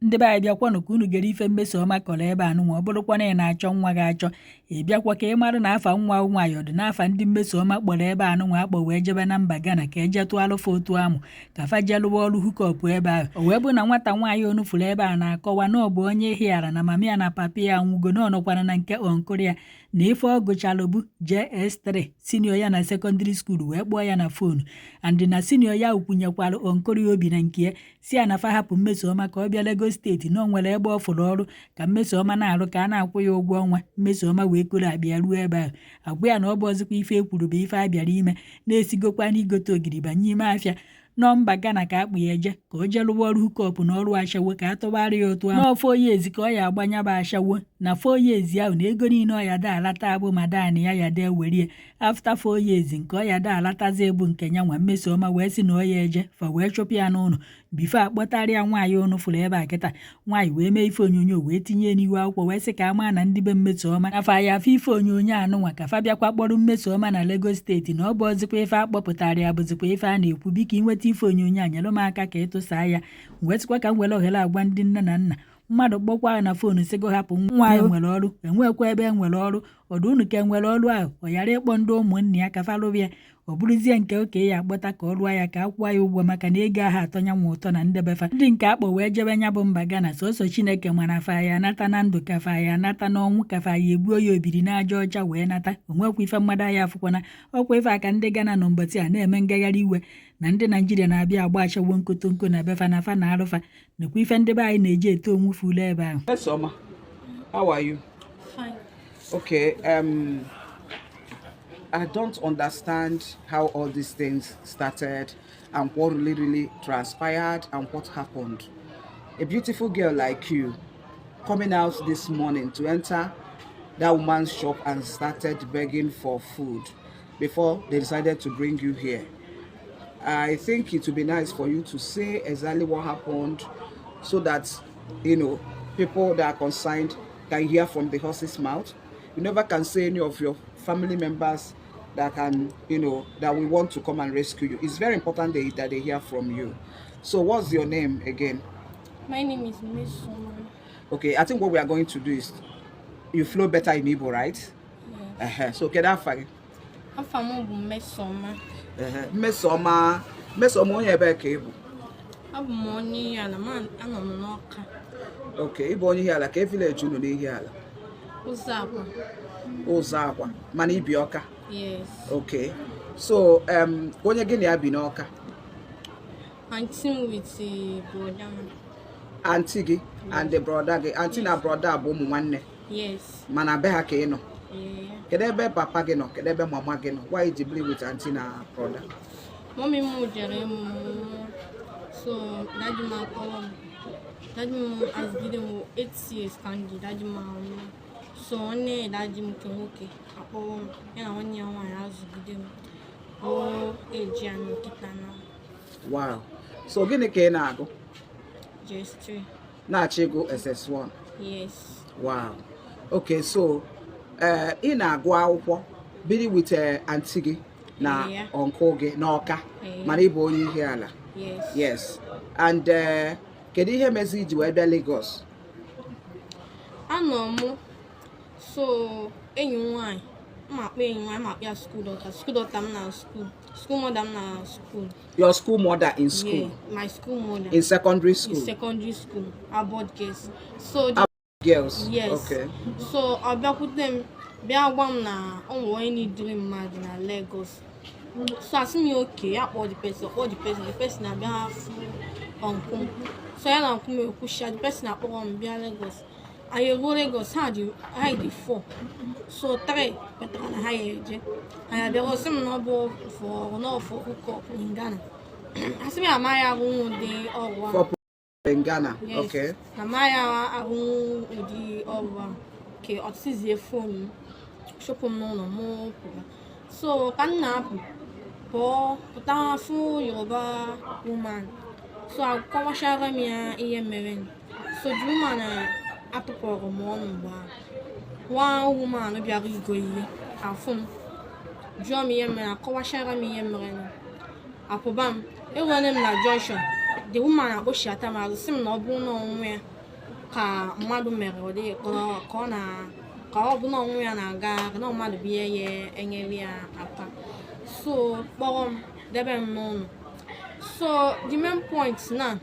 Ndị be anyị, bịakwanụ ka unu gere ife Mmesoma kọrọ ebe a nụnwa. Ọ bụrụkwa na ị na-achọ nwa gị achọ, ị bịakwa ka ị mara na afa nwa nwaanyị ọ dị n'afa ndị Mmesoma kpọrọ ebe a nụnwa akpọ wee jebe na mba Ghana ka eje tụọ alụfa otu amụ ka fa jee lụwa ọrụ hookup ebe ahụ. O wee bụ na nwata nwaanyị unu fụrụ ebe a na-akọwa na ọ bụ onye Ihiala, na mama ya na papa ya anwụgo, na ọ nọkwara na nke uncle ya, na ife ọ gụchalụ bụ JS3. Senior ya na secondary school wee kpọọ ya na phone, and na senior ya kwunyekwara uncle ya obi na nke ya, si ya na fa hapụ Mmesoma ka ọ bịa Lagos State, na o nwere ebe ọ fụrụ ọrụ ka Mmesoma na-arụ, ka a na-akwụ ya ụgwọ ọnwa. Mmesoma wee koro akpa ruo ebe ahụ, agwa ya na ọ bụ ọzịkwa ife ekwuru bụ ife a bịara ime, na-esigokwa n'igote ogiri banye ime afịa nọmba Ghana ka akpụ ya eje ka o jee lụwa ọrụ hookup na ọrụ ashawo, ka a tụbara ya ụtụ ahụ n'ọfọ years ka ọ ya agbanya bụ ashawo, na 4 years ahụ na ego niile ọ ya da alata abụ madan ya ya da ewerie. After 4 years, nke ọ ya da alatazi bụ nke ya nwa. Mmesoma wee sị na ọ ya eje, fa wee chụpụ ya n'ụlọ before akpọtara ya nwaanyị ụnụ fụrụ ebe a kịta. Nwaanyị wee mee ife onyonyo wee tinye n'ihu akwụkwọ, wee sị ka a maa na ndị be Mmesoma afa ya afọ ife onyonyo anụnwa, ka fa bịakwa kpọrọ Mmesoma na Lagos State, na ọ bụ ọzịkwa ife akpọpụtara ya bụzikwa ife a na-ekwu. Biko, inweta ife onyonyo a, nyere m aka ka ịtụsaa ya. Wee sịkwa ka m were ohere agwa ndị nne na nna, mmadụ kpọkwa na phone sịgo hapụ nwa ya nwere ọrụ, enwekwa ebe e nwere ọrụ ọdụ unu ka enwere ọrụ ahụ, ọ ghara ịkpọ ndị ụmụnne ya ka fa lụrụ ya. Ọ bụrụzie nke oke ya akpọta ka ọ rụọ ya, ka a kwụọ ya ụgwọ, maka na ego ahụ atọ nyanwa ụtọ na ndebefa. Ndị nke akpọ wee jebe nya bụ mba Ghana, sọsọ Chineke mara fa ya anata na ndụ, ka fa ya anata n'ọnwụ, ka fa ya egbuo ya obiri n'aja ọcha wee nata. Onwekwa ife mmadụ anya afụkwana ọkwa ife aka ndị Ghana nọ mbọtị a na-eme ngagharị iwe na ndị Naijiria na-abịa agba achawo nkotonko na befa na fa na arụfa nakwa ife ndị be anyị na-eji eto onwe fule ebe ahụ. Mmesoma, how are you? Fine. Okay, I don't understand how all these things started and what really, really transpired and what happened. A beautiful girl like you coming out this morning to enter that woman's shop and started begging for food before they decided to bring you here. I think it would be nice for you to say exactly what happened so that people that are concerned can hear from the horse's mouth. You never can say any of your family members that can, that we want to come and rescue you. It's very important that they hear from you. So what's your name again? My name is Mmesoma. Okay, I think what we are going to do is you flow better in Igbo, right? Yes. So kedu afa gị? Afa m bụ Mmesoma. Mmesoma, Mmesoma, onye ebe ka ị bụ? Abụ m onye Ihiala, ma anọ m n'Ọka. Okay, ị bụ onye Ihiala, ka e village unu n'Ihiala? Ụzọ Akwa. Ụzọ Akwa, mana ibi Ọka? Yes. Okay. So, onye gị na ya bi n'Ọka? Aunty m with brother m. Aunty gị and the brother gị. Aunty na brother bụ ụmụ nwanne? Yes. Mana be ha ka ị nọ? Yeah. Kedu ebe papa gị nọ? Kedu ebe mama gị nọ? Why ji biri with aunty na brother? Mommy m jere ịmụ m, so daddy m akpọrọ m. Daddy m azụgide m 8 years ka m ji daddy m anwụ. So nwanne daddy m nke nwoke akpọrọ m, ya na nwanne ya nwaanyị azụgide m. Ruo eji ya nkịta na. Wow. So gịnị ka ị na-agụ? JS3. Na-achọ ịgụ SS1? Yes. Wow. Okay, so ị na-agụ akwụkwọ, biri with aunty gị na Yeah. uncle gị n'Ọka, Yeah. mana ị bụ onye Ihiala? Yes. Yes. And kedu ihe mezi iji wee bịa Lagos? Anọ m, so enyi m nwaanyị m akpọ, enyi m nwaanyị m akpọ ya school daughter, school daughter m na school, school mother m na school. Your school mother in school? Yeah, my school mother. In secondary In school? Secondary school, Abbott Girls. So the, Girls? Yes. Okay. So ọ bịakwute m, bịa gwa m na ọ nwere onye nidiri mmadụ na Lagos. So asị m ya okay, ya kpọọ the person, kpọọ the person, the person abịa fụ uncle m. So ya na uncle m ekwuchia, the person akpọrọ m bịa Lagos. Anyị eruo Lagos, ha dị four, so three kwetara na ha ya eje. Anyị abịara, sị m na ọ bụ for na ọ for hookup in Ghana. Asị m ya amaghị arụnwu ụdị ọrụ ahụ. For in Ghana? Yes. Okay. Na amaghị arụnwu ụdị ọrụ ahụ. Ke ọtịzie phone m, chụpụ m n'ụlọ m pụrụ. So ka m na-apụ pụọ pụta, fụ Yoruba woman, so akọwachara m ya ihe mere. So the woman atụpụrụ m ọnụ. Mgbe ahụ one woman bịara igo ihe afụ m, jụọ m ihe mere, akọwachara m ihe mere. Apụba m, enwere m na junction. The woman akpọchiata m azụ, sị m na ọ bụrụ na onwe ya ka mmadụ mere, ọ dịghị ka ọ na ka ọ bụ na onwe ya na-aga na mmadụ bụ ihe ya enyere ya aka, so kpọrọ m debe m n'ụlọ. So the main point na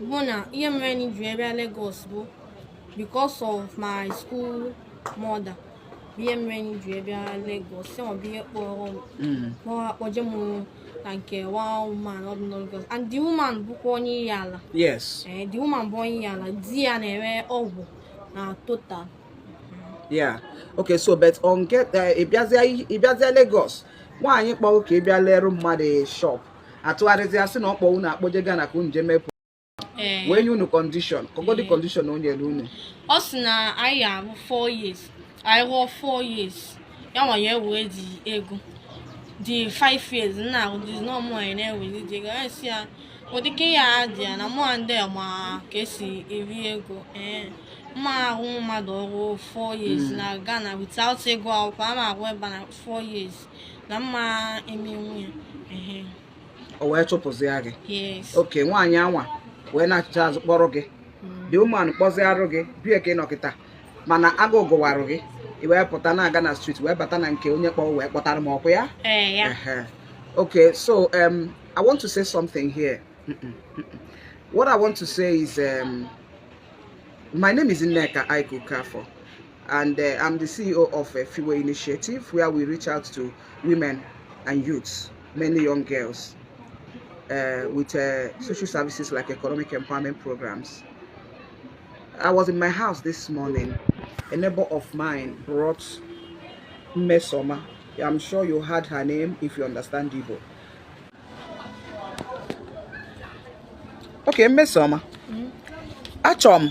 bụ na ihe mere na iji bịa Lagos bụ because of my school mother. Bụ ihe mere na iji bịa Lagos, ya bụ ihe kpọrọ m, kpọrọ akpọje m na nke one woman ọ bụ na Lagos, and the woman bụkwa onye Ihiala. Eh, the woman bụ onye Ihiala, di ya na-ere ọgwụ na Total. Yeah, okay. So but on get ị bịazie Lagos, nwaanyị kpọrọ ka ị bịa lerụ mmadụ shop, atụgharịzịa sị na ọ kpọ unu akpọje Ghana ka unu jee mepụ Ee. wee nye unu condition kọgodi condition o nyere unu. Ọ sị na anyị ga-arụ 4 years, anyị rụọ 4 years, ya nwa ya ewere dị ego dị 5 years nna arụ dị na ọmụ anyị na-ewere dị ego. Ya si ya ụdịka ya dị ya na mụ ndị ma ka esi eri ego. Ee, mma arụ mmadụ ọrụ 4 years na Ghana without ego akwụkwọ ama arụ ebe na 4 years na mma emenwu ya, ehe. O wee chụpụzịa gị? Yes. Okay, nwaanyị anwa wee na-achịcha azụ kpọrọ gị, the woman kpọziarụ gị bie ka ị nọ kịta, mana agụụ gụwarụ gị, i wee pụta na-aga na street wee bata na nke onye kpọrọ wee kpọtara m ọkụ ya. Ee, ya. Uh-huh. Okay, so I want to say something here. Mm-mm, mm-mm. What I want to say is, my name is Nneka Aiko Kafo, and I'm the CEO of a Freeway Initiative, where we reach out to women and youths, mainly young girls, with social services like economic empowerment programs. I was in my house this morning. A neighbor of mine brought Mmesoma. I'm sure you heard her name if you understand Igbo. Okay, Mmesoma. Achọrọ m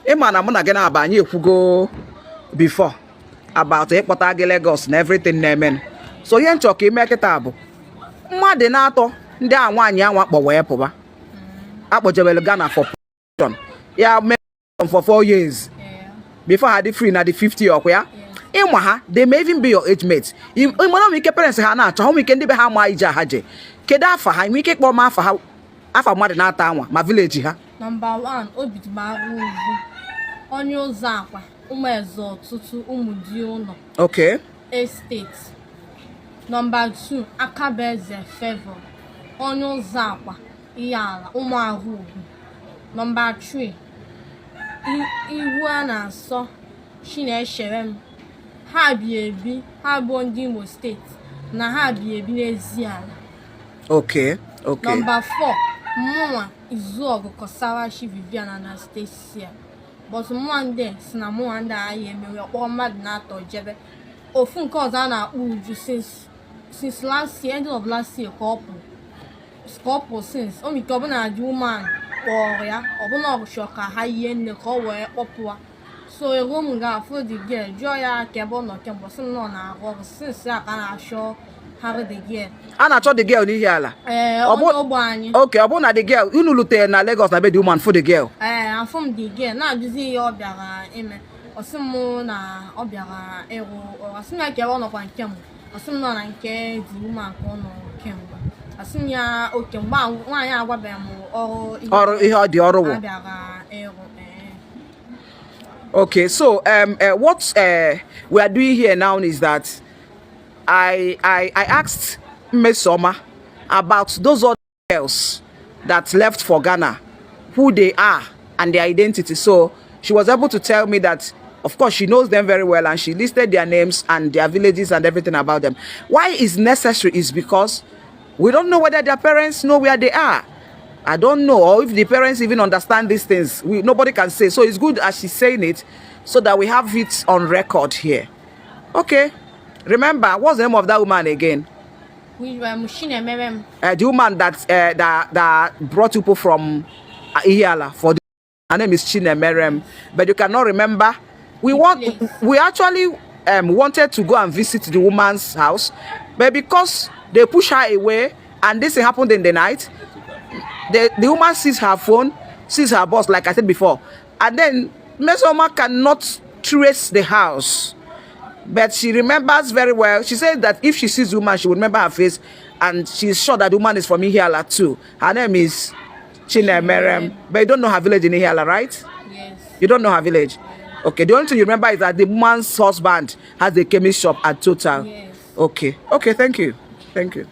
ịma na mụ na gị na-aba anyị ekwugo before about ịkpọta gị Lagos na everything na-eme. So ihe nchọ ka ime kịta bụ mmadụ na-atọ ndị a nwaanyị anwa kpọ wee pụba akpọjebelu Ghana for promotion, ya mee for 4 years before ha dị free na the 50 ọkwa ya ịma ha. They may even be your age mate. Ịmara nwere ike parents ha na-achọ ha, nwere ike ndị be ha ma ije ha je. Kedu afa ha? Nwere ike ịkpọ m afa ha, afa mmadụ na-ata anwa ma village ha? Number 1, Obidimara Ugwu, onye ụzọ akwa ụmụeze ọtụtụ ụmụ di ụlọ estate. Number 2, Akabaeze Favour, onye ụzọ akwa Ihiala ụmụahụ ugwu. Number 3, iwu a na-asọ Chinechere m. Ha bi ebi, ha bụ ndị Imo Steeti na ha bi ebi n'ezi ala. Number 4, mụnwa Izuọgụ Kọsarachi Vivian Anastasia, but mụnwa ndị si na mụnwa ndị agha emewe ọkpọrọ mmadụ na-atọ jebe ofu nke ọzọ a na-akpọ Uju. Since last year, ending of last year, ka ọ pụ since o nwere ike ọbụna the woman kpọrọ ya, ọbụna ọ chọrọ ka ha yie nne ka ọ wee kpọpụ ha. So ego m ga-afụ the girl, jụọ ya ka ebe ọ nọ kemgbe, sị m na ọ na-arụ ọrụ since ya ka a na-achọ ha the girl. A na-achọ the girl n'ihi ala? Ee. Ọ Onye ogbe anyị. Okay, ọ bụrụ na the girl unu lutere na Lagos na be the woman for the girl? Ee, afụ m the girl na-ajụzi ihe ọ bịara ime. Ọ sị m na ọ bịara ịrụ ọrụ. Asị m ya ka ebe ọ nọkwa nke mbụ, ọ sị m nọ na nke the woman ka ọ nọ kemgbe. Asị m ya oke mgbe ahụ nwaanyị agwabeghị m ọrụ ihe. Ọrụ ihe ọ dị ọrụ wụ a bịara ịrụ, ee. Okay, so what we are doing here now is that I asked Mmesoma about those other girls that left for Ghana, who they are and their identity. So she was able to tell me that, of course, she knows them very well and she listed their names and their villages and everything about them. Why is necessary is because we don't know whether their parents know where they are. I don't know, or if the parents even understand these things. Nobody can say. So it's good as she's saying it, so that we have it on record here. Okay. Remember, what's the name of that woman again? Which Chinemere m. The woman that brought people from Ihiala for the, her name is Chinemerem, but you cannot remember. We The want place. We actually wanted to go and visit the woman's house, but because they push her away and this happened in the night, the woman sees her phone, sees her boss, like I said before, and then Mesoma cannot trace the house. But she remembers very well. She said that if she sees the woman, she would remember her face. And she's sure that the woman is from Ihiala too. Her name is Chinemerem. But you don't know her village in Ihiala, right? Yes. You don't know her village? Okay. The only thing you remember is that the woman's husband has a chemist shop at Total. Yes. Okay. Okay, thank you. Thank you.